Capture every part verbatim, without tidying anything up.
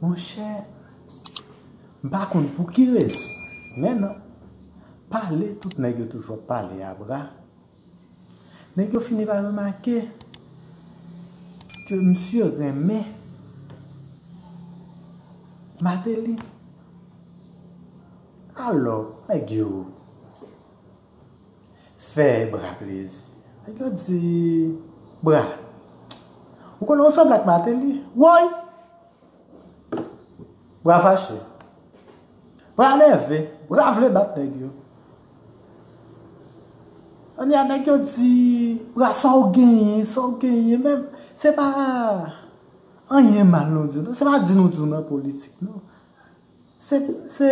Monchè, m pa konn pou ki rezon, men nan pale tout nèg yo toujou ap pale a Bra, nèg yo fini pa remake ke misye renmen Martelly. Alò, nèg yo fè Bra plezi. Nèg yo di, Bra, ou konnen w sanble ak Martelly? Woy! Bra fache. Bra nève. Bra vle bat nèg yo. Kounye a nèg yo di, Bra, sa w genyen, sa w genyen, men se pa anyen mal nou di w, non. Se pa di nou di w nan politik, non. Se, se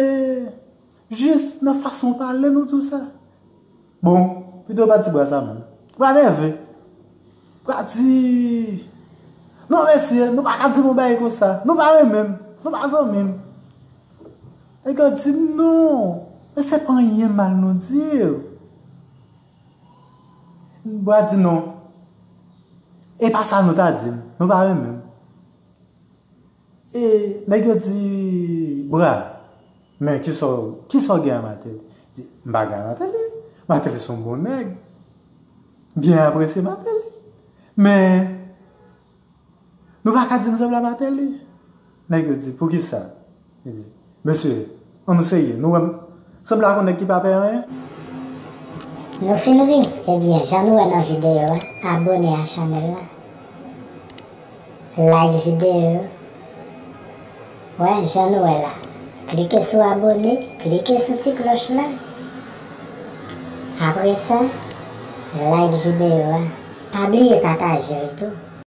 jis nan fason w pale nou di w sa. Bon, pito pa di Bra sa menm. Bra nève. Bra di, non mesye, nou pa ka di m yon bagay konsa. Nou pa renmen m. Nou pa zanmi m. Nèg yo di, non, men se pa anyen mal nou di w. Bra di, non. E pa sa nou ta di m. Nou pa renmen m. E nèg yo di, Bra, men kisa w, kisa w gen a Martelly? Di, m pa gen a Martelly. Martelly se yon bon nèg. M byen apresye Martelly. Men, nou pa ka di m sanble a Martelly. Nèg yo di, poukisa? Li di, mesye, ann nou serye. Nou wè m sanble ak yon nèg ki pa pè anyen? Nou fin ri? Ebyen, jan nou wè nan videyo a, abone a chanèl la. Like videyo. Wè, jan nou wè la. Klike sou abone, klike sou ti klòch la. Apre sa, like videyo a. Pa bliye pataje l tou.